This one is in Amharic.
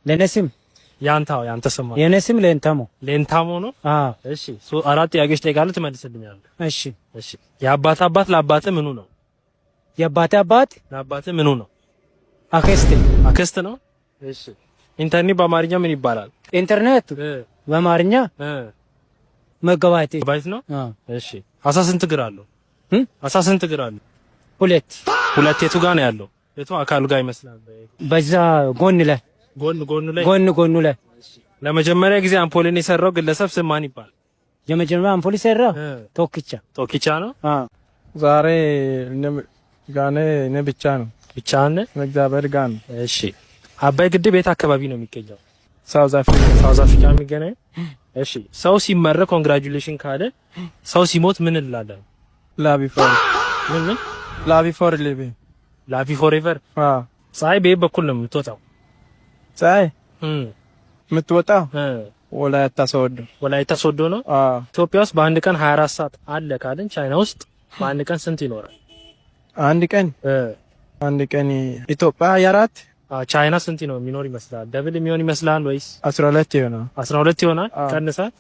ለእኔ ስም? ያንተ ስም የኔ ስም ሌንታሞ። ሌንታሞ ነው። አዎ። እሺ፣ አራት ጥያቄዎች እጠይቃለሁ፣ ትመልስልኛለህ። እሺ። እሺ፣ የአባት አባት ለአባትህ ምኑ ነው? የአባቴ አባት ለአባትህ ምኑ ነው? አክስቴ። አክስት ነው። እሺ፣ ኢንተርኔት በአማርኛ ምን ይባላል? ኢንተርኔት በአማርኛ መገባይት። ባይት ነው። አዎ። እሺ፣ አሳ ስንት እግር አለው? አሳ ስንት እግር አለው? ሁለት። ሁለት። የቱ ጋር ነው ያለው? የቱ አካሉ ጋር ይመስላል? በዛ ጎን ላይ። ጎን ጎኑ ላይ። ጎን ጎኑ ላይ። ለመጀመሪያ ጊዜ አምፖልን የሰራው ግለሰብ ስም ማን ይባላል? የመጀመሪያ አምፖል ሰራ ቶክቻ። ቶኪቻ ነው። አዎ። ዛሬ ጋኔ እኔ ብቻ ነው። ብቻህን? እግዚአብሔር ጋር ነው። እሺ፣ አባይ ግድብ የት አካባቢ ነው የሚገኘው? South Africa። South Africa የሚገኘው። እሺ፣ ሰው ሲመረቅ congratulation ካለ ሰው ሲሞት ምን እንላለን? Love for ምን ምን? Love for live. Love forever። አዎ። ፀሐይ በየት በኩል ነው የምትወጣው? ፀሐይ የምትወጣው ወላይታ ሶዶ። ወላይታ ሶዶ ነው። አዎ። ኢትዮጵያ ውስጥ በአንድ ቀን 24 ሰዓት አለ ካልን ቻይና ውስጥ በአንድ ቀን ስንት ይኖራል? አንድ ቀን፣ አንድ ቀን ኢትዮጵያ 24። ቻይና ስንት ነው የሚኖር ይመስላል? Double የሚሆን ይመስላል ወይስ? 12 ይሆናል። 12 ይሆናል? አዎ። ቀንሳል።